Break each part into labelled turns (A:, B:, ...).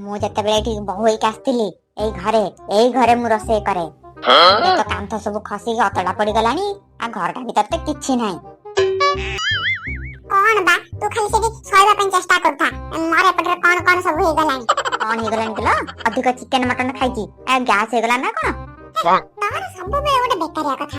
A: ମୁଁ ଯେତେବେଳେ ଏଠି ବୋହୂ ହେଇକି ଆସିଥିଲି, ଏଇ ଘରେ ମୁଁ ରୋଷେଇ କରେ। ଏବେ ତ କାନ୍ଥ ସବୁ ଖସିକି ଅତଡା ପଡିଗଲାଣି ଆଉ ଘରଟା ଭିତରେ ତ କିଛି ନାହିଁ।
B: କଣ ବା, ତୁ ଖାଲି ସେଠି ସହିବା ପାଇଁ ଚେଷ୍ଟା କରୁଥା। ମୋର ଏପଟରେ କଣ କଣ ସବୁ ହେଇଗଲାଣି।
A: କଣ ହେଇଗଲାଣି କିଲୋ? ଅଧିକ ଚିକେନ ମଟନ ଖାଇକି ଗ୍ୟାସ୍ ହେଇଗଲା ନା କଣ?
B: ତୋର ସବୁବେଳେ ଗୋଟେ ବେକାରିଆ କଥା।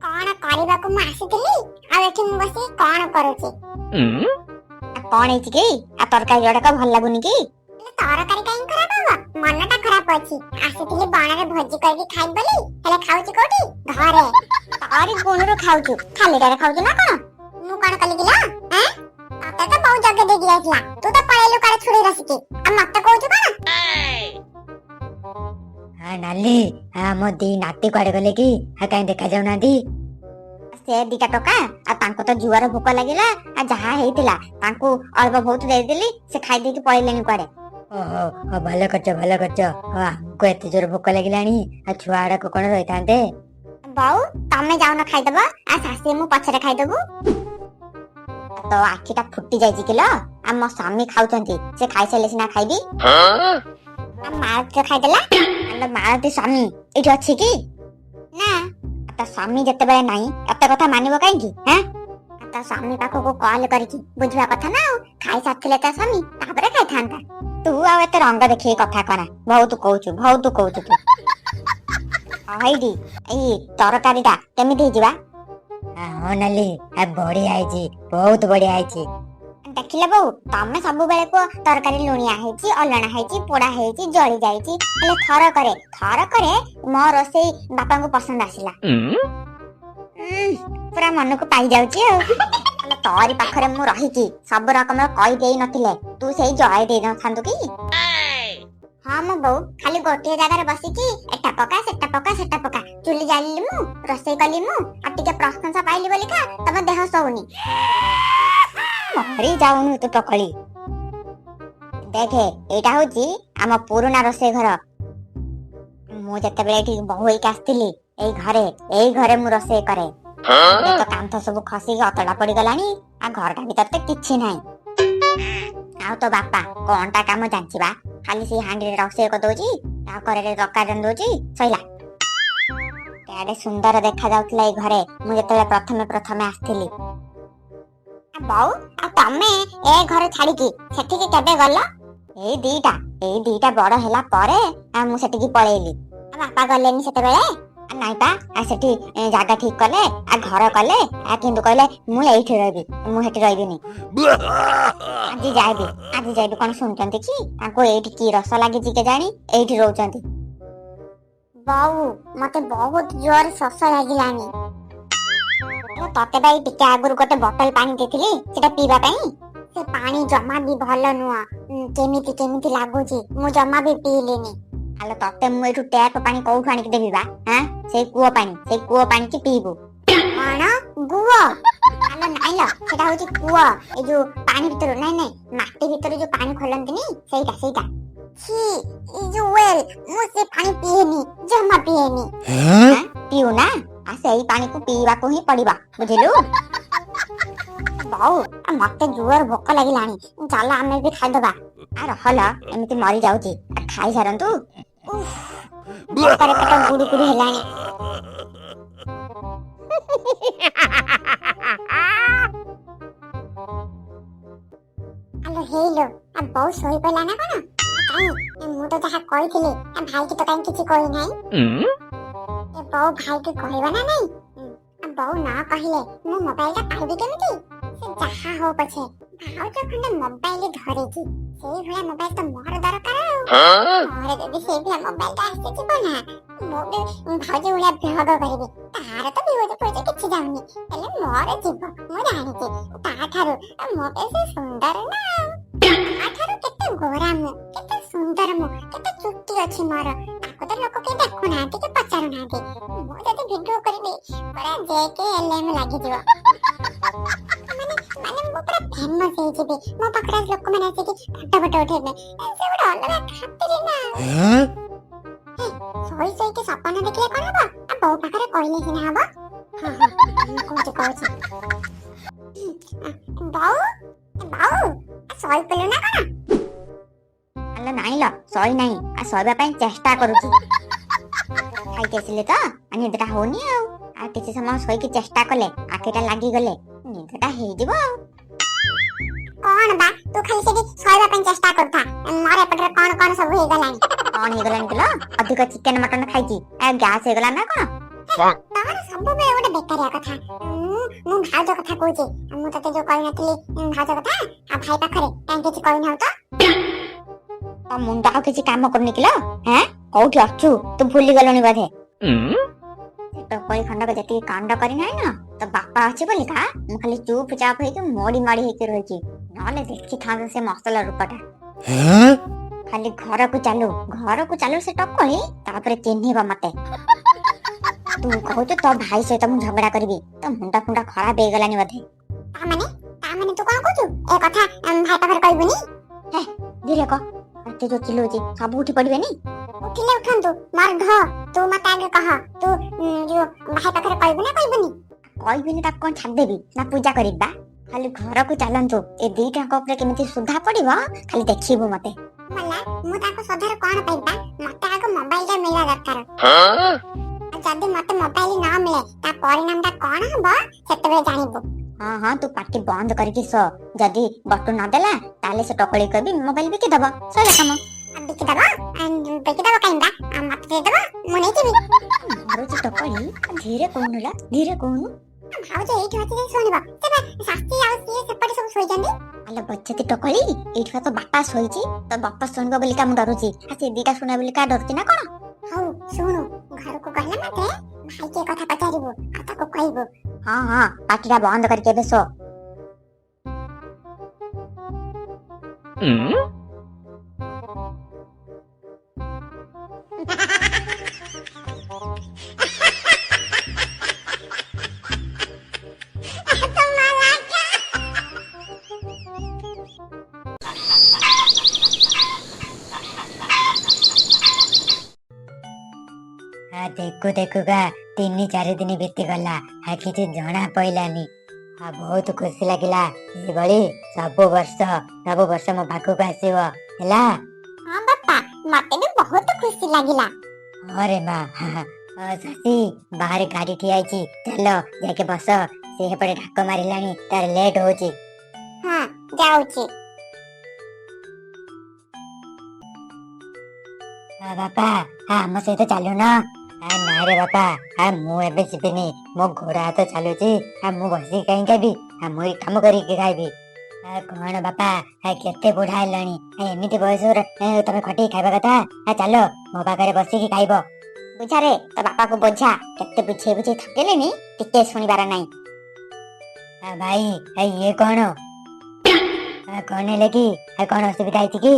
B: କଣ କରିବାକୁ ମୁଁ ଆସିଥିଲି ଆଉ ଏଠି ମୁଁ ବସିକି କଣ କରୁଛି?
A: ଆଉ କଣ ହେଇଛି କି? ଆଉ ତରକାରୀ ଗୁଡାକ ଭଲ ଲାଗୁନି କି?
B: ହେଲେ ତରକାରୀ କାହିଁ ଖରାପ ହବ? ମନଟା ଖରାପ ଅଛି। ଆସିଥିଲି ବଣରେ ଭୋଜି କରିକି ଖାଇବି ବୋଲି, ହେଲେ ଖାଉଛି କୋଉଠି? ଘରେ।
A: ତରି ଗୁଣରୁ ଖାଉଛୁ, ଖାଲିଟାରେ ଖାଉଛୁ ନା କଣ?
B: ମୁଁ କଣ କଲି କିଲୋ? ଆଁ? ତତେ ତ ବୋଉ ଜଗେଇ ଦେଇକି ଯାଇଥିଲା, ତୁ ତ ପଳେଇଲୁ କୁଆଡେ ଛୁରୀ ରସିକି, ଆଉ ମତେ କହୁଛୁ କଣ?
C: ହଁ ନାଲି, ଆମ ଦି ନାତି କୁଆଡେ ଗଲେ କି? କାହିଁ ଦେଖା ଯାଉନାହାନ୍ତି।
A: ସେ ଦିଟା ଟୋକା, ଆଉ ତାଙ୍କୁ ତ ଜୁଆର ଭୋକ ଲାଗିଲା, ଆଉ ଯାହା ହେଇଥିଲା ତାଙ୍କୁ ଅଳ୍ପ ବହୁତ ଦେଇଦେଲି, ସେ ଖାଇ ଦେଇକି ପଳେଇଲେଣି କୁଆଡେ।
C: ଓହୋ, ହଁ, ଭଲ କରିଛ, ଭଲ କରିଛ। ହଁ, ଆମକୁ ଏତେ ଜୋର ଭୋକ ଲାଗିଲାଣି, ଆଉ ଛୁଆ ଗୁଡାକ କଣ ରହିଥାନ୍ତେ।
A: ବୋଉ, ତମେ ଯାଉନ ଖାଇଦବ, ଆଉ ଶାଶୁ ମୁଁ ପଛରେ ଖାଇଦବୁ। ତୋ ଆଖିଟା ଫୁଟି ଯାଇଛି କିଲୋ? ଆଉ ମୋ ସ୍ୱାମୀ ଖାଉଛନ୍ତି, ସେ ଖାଇସାରିଲେ ସିନା ଖାଇବି। ଆଉ ମାଳତୀ ତ ଖାଇଦେଲା। ଆଲୋ ମାଳତୀ, ସ୍ୱାମୀ ଏଇଠି ଅଛି କି?
B: ନା।
A: ଆଉ ତା ସ୍ୱାମୀ ଯେତେବେଳେ ନାହିଁ, ଏତେ କଥା ମାନିବ କାହିଁକି? ଆଁ, ଆଉ ତା ସ୍ୱାମୀ ପାଖକୁ କଲ୍ କରିକି ବୁଝିବା କଥା ନା, ଆଉ ଖାଇ ସାରିଥିଲେ ତା ସ୍ୱାମୀ, ତାପରେ ଖାଇଥାନ୍ତା। ତୁ ଆଉ ଏତେ ରଙ୍ଗ ଦେଖେଇକି କଥା କହନା, ବହୁତ କହୁଛୁ, ବହୁତ କହୁଛୁ ତୁ। ହେଇଟି, ଏଇ ତରକାରୀଟା କେମିତି ହେଇଯିବା?
C: ହଁ ନାଲି, ବଢିଆ ହେଇଛି, ବହୁତ ବଢିଆ ହେଇଛି।
A: ଦେଖିଲେ ବୋଉ, ତମେ ସବୁବେଳେ କୁହ ତରକାରୀ ଲୁଣିଆ ହେଇଛି, ଅଲଣା ହେଇଛି, ପୋଡା ହେଇଛି, ଜଳି ଯାଇଛି, ହେଲେ ଥରକରେ ମୋ ରୋଷେଇ ବାପାଙ୍କୁ ପସନ୍ଦ ଆସିଲା, ପୁରା ମନକୁ ପାଇଯାଉଛି। ଆଉ ଆଲୋ, ତୋରି ପାଖରେ ମୁଁ ରହିକି ସବୁ ରକମର କହି ଦେଇ ନଥିଲେ ତୁ ସେଇ ଜଳେଇ ଦେଇ ନଥାନ୍ତୁ କି? ହଁ ମୋ ବୋଉ, ଖାଲି ଗୋଟିଏ ଜାଗାରେ ବସିକି ଏଟା ପକା, ସେଟା ପକା, ସେଟା ପକା। ଚୁଲି ଜାଳିଲି ମୁଁ, ରୋଷେଇ କଲି ମୁଁ, ଆଉ ଟିକେ ପ୍ରଶଂସା ପାଇଲି ବୋଲିକା ତମ ଦେହ ସହୁନି। ମରି ଯାଉନୁ ତୁ ଟକଳି। ଦେଖେ, ଏଇଟା ହଉଛି ଆମ ପୁରୁଣା ରୋଷେଇ ଘର। ମୁଁ ଯେତେବେଳେ ଏଠି ବୋହୂ ହେଇକି ଆସିଥିଲି, ଏଇ ଘରେ ମୁଁ ରୋଷେଇ କରେ। ଏବେ ତ କାନ୍ଥ ସବୁ ଖସିକି ଅତଡା ପଡିଗଲାଣି ଆଉ ଘରଟା ଭିତରେ ତ କିଛି ନାହିଁ। ଆଉ ତୋ ବାପା କଣଟା କାମ ଜାଣିଛି ବା? ଖାଲି ସେଇ ହାଣ୍ଡିରେ ରୋଷେଇ କରିଦଉଛି ଆଉ କରେରେ ତରକାରୀ ରାନ୍ଧି ଦଉଛି, ସଇଲା। କେଡେ ସୁନ୍ଦର ଦେଖା ଯାଉଥିଲା ଏଇ ଘରେ ମୁଁ ଯେତେବେଳେ ପ୍ରଥମେ ପ୍ରଥମେ ଆସିଥିଲି। ଆଉ ବୋଉ, ଆଉ ତମେ ଏ ଘର ଛାଡିକି ସେଠିକି କେବେ ଗଲ? ଏଇ ଦିଟା ବଡ ହେଲା ପରେ ଆଉ ମୁଁ ସେଠିକି ପଳେଇଲି। ଆଉ ବାପା ଗଲେନି ସେତେବେଳେ? ଆଉ ନାଇଁ ପା, ଆଉ ସେଠି ଜାଗା ଠିକ କଲେ ଆଉ ଘର କଲେ, ଆଉ କିନ୍ତୁ କହିଲେ ମୁଁ ଏଇଠି ରହିବି, ମୁଁ ସେଠି ରହିବିନି। ଆଜି ଯାଇବି କଣ ଶୁଣୁଛନ୍ତି କି? ତାଙ୍କୁ ଏଇଠି କି ରସ ଲାଗିଛି କେଜାଣି, ଏଇଠି ରହୁଛନ୍ତି।
B: ବୋଉ, ମତେ ବହୁତ ଜୋର ଶୋଷ ଲାଗିଲାଣି।
A: ମୁଁ ତତେ ବା ଏଇ ଟିକେ ଆଗରୁ ଗୋଟେ ବୋଟଲ ପାଣି ଦେଇଥିଲି ସେଟା ପିଇବା ପାଇଁ।
B: ସେ ପାଣି ଜମା ବି ଭଲ ନୁହଁ। କେମିତି କେମିତି ଲାଗୁଛି, ମୁଁ ଜମା ବି ପିଇଲିନି।
A: ଆଲୋ, ତତେ ମୁଁ ଏଇଠୁ ଟ୍ୟାପ ପାଣି କୋଉଠୁ ଆଣିକି ଦେବି ବା? ହାଁ, ସେଇ କୂଅ ପାଣି, ସେଇ କୂଅ ପାଣିକି ପିଇବୁ।
B: କଣ ଗୁଅ? ଆଲୋ ନାଇଁ ଲୋ, ସେଟା ହଉଛି କୂଅ, ଏଇ ଯୋଉ ପାଣି ଭିତରୁ, ନାଇଁ ନାଇଁ, ମାଟି ଭିତରୁ ଯୋଉ ପାଣି ଖୋଲନ୍ତିନି, ସେଇଟା। ଛି, ଏଇ ଯୋଉ ୱେଲ, ମୁଁ ସେ ପାଣି ପିଏନି, ଜମା ପିଏନି।
A: ହାଁ? ପିଉ ନା, ଆଉ ସେଇ ପାଣିକୁ ପିଇବାକୁ ହିଁ ପଡିବ, ବୁଝିଲୁ? ବୋଉ, ଆଉ ମତେ ଜୋର ଭୋକ ଲାଗିଲାଣି, ଚାଲ ଆମେ ବି ଖାଇଦବା। ଆଉ ରହଲ, ଏମିତି ମରି ଯାଉଛି, ଆଉ ଖାଇ ସାରନ୍ତୁ।
B: ଉଫ୍, ଭୋକରେ ପେଟ ଗୁଡୁ ଗୁଡୁ ହେଲାଣି। ଆଲୋ ହେଇଲୋ, ଆଉ ବୋଉ ଶୋଇପଇଲା ନା କଣ? କାଇଁ, ମୁଁ ତ ଯାହା କହିଥିଲି ଆ ଭାଇକି ତ କାହିଁ କିଛି କହିନାହିଁ। ଏ ବୋଉ ଭାଇକି କହିବ ନା ନାଇଁ? ଆଉ ବୋଉ ନ କହିଲେ ମୁଁ ମୋବାଇଲଟା ପାଇବି କେମିତି? ସେ ଯାହା ହଉ ପଛେ, ଭାଉଜ ଖଣ୍ଡେ ମୋବାଇଲ ଧରିଛି, ସେଇଭଳିଆ ମୋବାଇଲ ତ ମୋର ଦରକାର। ଆଉ ମୋର ଯଦି ସେଇଭଳିଆ ମୋବାଇଲଟା ଆସିଯିବ ନା, ମୁଁ ବି ଭାଉଜ ଭଳିଆ ଭ୍ଲଗ କରିବି। ତାର ତ ଭିଉଜ ଫିଉଜ କିଛି ଯାଉନି, ହେଲେ ମୋର ଯିବ, ମୁଁ ଜାଣିଛି। ତାଠାରୁ ମୁଁ ବେଶୀ ସୁନ୍ଦର ନା ଆଉ, ତାଠାରୁ କେତେ ଗୋରା ମୁଁ, କେତେ ସୁନ୍ଦର ମୁଁ, କେତେ ଚୁଟି ଅଛି ମୋର। ତାକୁ ତ ଲୋକ କେହି ଦେଖୁନାହାନ୍ତି କି ପଚାରୁନାହାନ୍ତି। ମୁଁ ଯଦି ଭିଡିଓ କରିବି, ପୁରା ଜେ କେ ଏଲ ଏମ ଲାଗିଯିବ। ମାନେ ମାନେ ମୁଁ ପୁରା ଫେମସ ହେଇଯିବି। ମୋ ପାଖରେ ଆସି ଲୋକମାନେ ଆସିକି ଫଟୋ ଫଟୋ ଉଠେଇବେ। ସେ ଗୋଟେ ଅଲଗା ଖାତିରେ ନା। ଶୋଇ ଶୋଇକି ସପନ ଦେଖିଲେ କଣ ହବ? ଆଉ ବୋଉ ପାଖରେ କହିଲେ ସିନା ହବ। ହଁ ହଁ, ମୁଁ କହୁଛି କହୁଛି। ବୋଉ, ବୋଉ, ଶୋଇପଡ଼ିଲୁ ନା କଣ?
A: ଆଲୋ ନାଇଁ ଲୋ, ଶୋଇ ନାହିଁ, ଆଉ ଶୋଇବା ପାଇଁ ଚେଷ୍ଟା କରୁଛି। ଖାଇକି ଆସିଲି ତ, ଆଉ ନିଦଟା ହଉନି। ଆଉ କିଛି ସମୟ ଶୋଇକି ଚେଷ୍ଟା କଲେ, ଆଖିଟା ଲାଗିଗଲେ ନିଦଟା ହେଇଯିବ ଆଉ।
B: କଣ ବା, ତୁ ଖାଲି ସେଠି ଶୋଇବା ପାଇଁ ଚେଷ୍ଟା କରୁଥା, ମୋର ଏପଟରେ କଣ କଣ ସବୁ ହେଇଗଲାଣି।
A: କଣ ହେଇଗଲାଣି କିଲୋ? ଅଧିକ ଚିକେନ ମଟନ ଖାଇକି ଗ୍ୟାସ୍ ହେଇଗଲା ନା କଣ?
B: ତୋର ସବୁବେଳେ ଗୋଟେ ବେକାରିଆ କଥା। ମୁଁ ଭାଉଜ କଥା କହୁଛି। ମୁଁ ତତେ ଯୋଉ କହିନଥିଲି ଭାଉଜ କଥା, ଆଉ ଭାଇ ପାଖରେ କାହିଁ କିଛି କହିନାହୁଁ ତ?
A: ତୋ ମୁଣ୍ଡ ଆଉ କିଛି କାମ କରୁନି କିଲୋ? ହେଁ, କୋଉଠି ଅଛୁ ତୁ, ଭୁଲି ଗଲୁଣି ବୋଧେ। ସେ ଟୋକଳି ଖଣ୍ଡକ ଯେତିକି କାଣ୍ଡ କରିନାହିଁ ନା, ତୋ ବାପା ଅଛି ବୋଲିକା ମୁଁ ଖାଲି ଚୁପ ଚାପ ହେଇକି ମୋଡି ମାଡି ହେଇକି ରହିଛି, ନହେଲେ ଦେଖିଥାନ୍ତୁ ସେ ମସଲା ରୂପଟା। ଖାଲି ଘରକୁ ଚାଲୁ, ଘରକୁ ଚାଲୁ ସେ ଟକଳି, ତାପରେ ଚିହ୍ନିବ ମତେ। ତୁ କହୁଛୁ ତୋ ଭାଇ ସହିତ ମୁଁ ଝଗଡା କରିବି, ତୋ ମୁଣ୍ଡ ଫୁଣ୍ଡ ଖରାପ ହେଇଗଲାଣି ବୋଧେ।
B: ତା ମାନେ ତୁ କଣ କହୁଛୁ, ଏ କଥା ଭାଇ ପାଖରେ କହିବୁନି?
A: ଧୀରେ କହ, ଏତେ ଯୋଉ ଚିଲଉଛି ସବୁ ଉଠି ପଡିବେନି।
B: ଉଠିଲେ ଉଠନ୍ତୁ, ମୋର ଢ। ତୁ ମତେ ଆଗେ କହ, ତୁ ଯୋଉ ଭାଇ ପାଖରେ କହିବୁ ନା କହିବୁନି?
A: କହିବିନି, ତାକୁ କଣ ଛାଡ଼ିଦେବି ନା ପୂଜା କରିବି ବା? ଖାଲି ଘରକୁ ଚାଲନ୍ତୁ, ଏ ଦିଟାଙ୍କ ଉପରେ କେମିତି ସୁଧା ପଡିବ ଖାଲି ଦେଖିବୁ ମତେ।
B: ମଲା, ମୁଁ ତାକୁ ସଧାରେ କଣ ପାଇବା? ମତେ ଆଗ ମୋବାଇଲ ଟା ମିଳିବା ଦରକାର। ଆଉ ଯଦି ମତେ ମୋବାଇଲ ନ ମିଳେ, ତା ପରିଣାମ ଟା କଣ ହବ ସେତେବେଳେ ଜାଣିବୁ।
A: ହଁ ହଁ, ତୁ ପାଟି ବନ୍ଦ କରିକି ଶୋ। ଯଦି ବଟୁ ନଦେଲା, ତାହେଲେ ସେ ଟକଳି କହିବି ମୋବାଇଲ ବିକି ଦବ, ସଇଲା କାମ।
B: ଆଉ ବିକିଦବ? ବିକିଦବ କାହିଁ ବା? ଆଉ ମତେ ଦେଇଦବ, ମୁଁ ନେଇଯିବି।
A: ମରୁଛି ଟକଳି, ଧୀରେ କହୁନୁ ଲା, ଧୀରେ କହୁନୁ।
B: ଆଉ ଭାଉଜ ଏଇଠି ଅଛି ଯାଇ ଶୁଣିବ। ସେ ବା ଶାସ୍ତ୍ରୀ ଆଉ ସିଏ ସେପଟେ ସବୁ ଶୋଇଛନ୍ତି।
A: ଆଲୋ ବଚତି ଟକଳି, ଏଇଠି ବା ତୋ ବାପା ଶୋଇଛି। ତୋ ବାପା ଶୁଣିବ ବୋଲିକା ମୁଁ ଡରୁଛି, ଆଉ ସେ ଦିଟା ଶୁଣିବ ବୋଲିକା ଡରୁଛି ନା କଣ?
B: ହଉ ଶୁଣୁ, ଘରକୁ ଗଲା ମାତ୍ରେ ଭାଇକି ଏ କଥା ପଚାରିବୁ ଆଉ ତାକୁ କହିବୁ।
A: ହଁ ହଁ, ପାଟିଟା ବନ୍ଦ କରିକି ଏବେ ଶୋ।
C: ଆ ଦେଖୁ ଦେଖୁକା 3-4 ଦିନ ବିତିଗଲା, ଆ କିଛି ଜଣା ପଇଲାନି। ଆ ବହୁତ ଖୁସି ଲାଗିଲା। ଏଇଭଳି ସବୁ ବର୍ଷ ସବୁ ବର୍ଷ ମୋ ପାଖକୁ ଆସିବ, ହେଲା?
B: ହଁ ବାପା, ମତେ ବି ବହୁତ ଖୁସି ଲାଗିଲା।
C: ହଁ ରେ ମା। ଶଶୀ, ବାହାରେ ଗାଡି ଠିଆ ହେଇଛି, ଚାଲ ଯାଇକି ବସ। ସେ ହେପଟେ ଡାକ ମାରିଲାଣି, ତାର ଲେଟ୍ ହଉଛି।
B: ହଁ, ଯାଉଛି।
C: ଆ ବାପା, ଆମ ସହିତ ଚାଲୁନ। ନାଇଁ ରେ ବାପା, ମୁଁ ଏବେ ଯିବିନି। ମୋ ଗୋଡ ହାତ ଚାଲୁଛି, ମୁଁ ବସିକି କାହିଁ ଖାଇବି? ମୁଁ ଏଇ କାମ କରିକି ଖାଇବି। କଣ ବାପା, କେତେ ବୁଢା ହେଲାଣି, ଏମିତି ବୟସରେ ତମେ ଖଟିକି ଖାଇବା କଥା? ଚାଲ, ମୋ ପାଖରେ ବସିକି ଖାଇବ।
A: ବୁଝାରେ, ତୋ ବାପାକୁ ବୁଝା। କେତେ ବୁଝେଇ ବୁଝେଇ ଥକିଲେନି, ଟିକେ ଶୁଣିବାର ନାହିଁ।
C: ଭାଇ, ଇଏ କଣ? କଣ ହେଲା କି? କଣ ଅସୁବିଧା ହେଇଛି କି?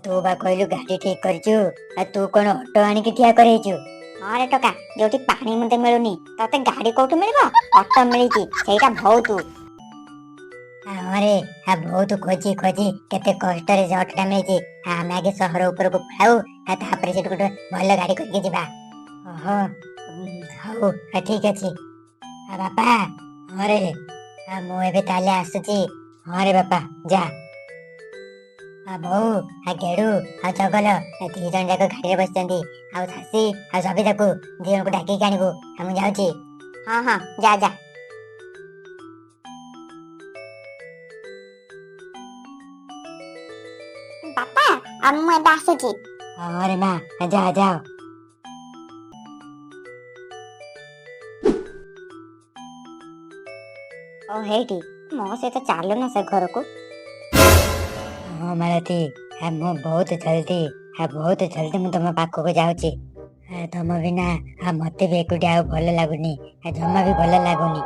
C: ତୁ ବା କହିଲୁ ଗାଡି ଠିକ କରିଛୁ, ଆଉ ତୁ କଣ ଅଟୋ ଆଣିକି ଠିଆ କରେଇଛୁ?
A: ହଁ ରେ ଟୋକା, ଯୋଉଠି ପାଣି ମୁନ୍ଦେ ମିଳୁନି ତତେ ଗାଡି କୋଉଠୁ ମିଳିବ? ଅଟୋ ମିଳିଛି, ସେଇଟା ବହୁତ।
C: ହଁ ରେ, ବହୁତ ଖୋଜି ଖୋଜି କେତେ କଷ୍ଟରେ ସେ ଅଟୋଟା ମିଳିଛି। ଆମେ ଆଗେ ସହର ଉପରକୁ ପଳାଉ, ତାପରେ ସେଠୁ ଗୋଟେ ଭଲ ଗାଡି କରିକି ଯିବା। ଓହୋ, ହଉ, ଠିକ ଅଛି। ବାପା। ହଁ ରେ, ମୁଁ ଏବେ ତାହେଲେ ଆସୁଛି। ହଁ ରେ ବାପା, ଯା। ବୋଉ, ଗେଡୁ ଆଉ ଜଗଲ ଦି ଜଣ ଯାକ ଗାଡିରେ ବସିଛନ୍ତି, ଆଉ ଶାଶୀ ଆଉ ସବିତାକୁ ଦି ଜଣକୁ ଡାକିକି ଆଣିବୁ। ମୁଁ ଯାଉଛି।
A: ହଁ ହଁ, ଯା ଯା।
B: ବାପା, ଆଉ ମୁଁ ଏବେ ଆସୁଛି।
C: ହଁ ରେ ମା, ଯା ଯାଅ।
A: ଓ ହେଇଟି, ମୋ ସହିତ ଚାଲୁନ ସେ ଘରକୁ।
C: ହଁ ମାଳତୀ, ମୁଁ ବହୁତ ଜଲ୍ଦି, ବହୁତ ଜଲ୍ଦି ମୁଁ ତମ ପାଖକୁ ଯାଉଛି। ତମ ବିନା ମତେ ବି ଏକୁଟିଆ ଆଉ ଭଲ ଲାଗୁନି, ଜମା ବି ଭଲ ଲାଗୁନି।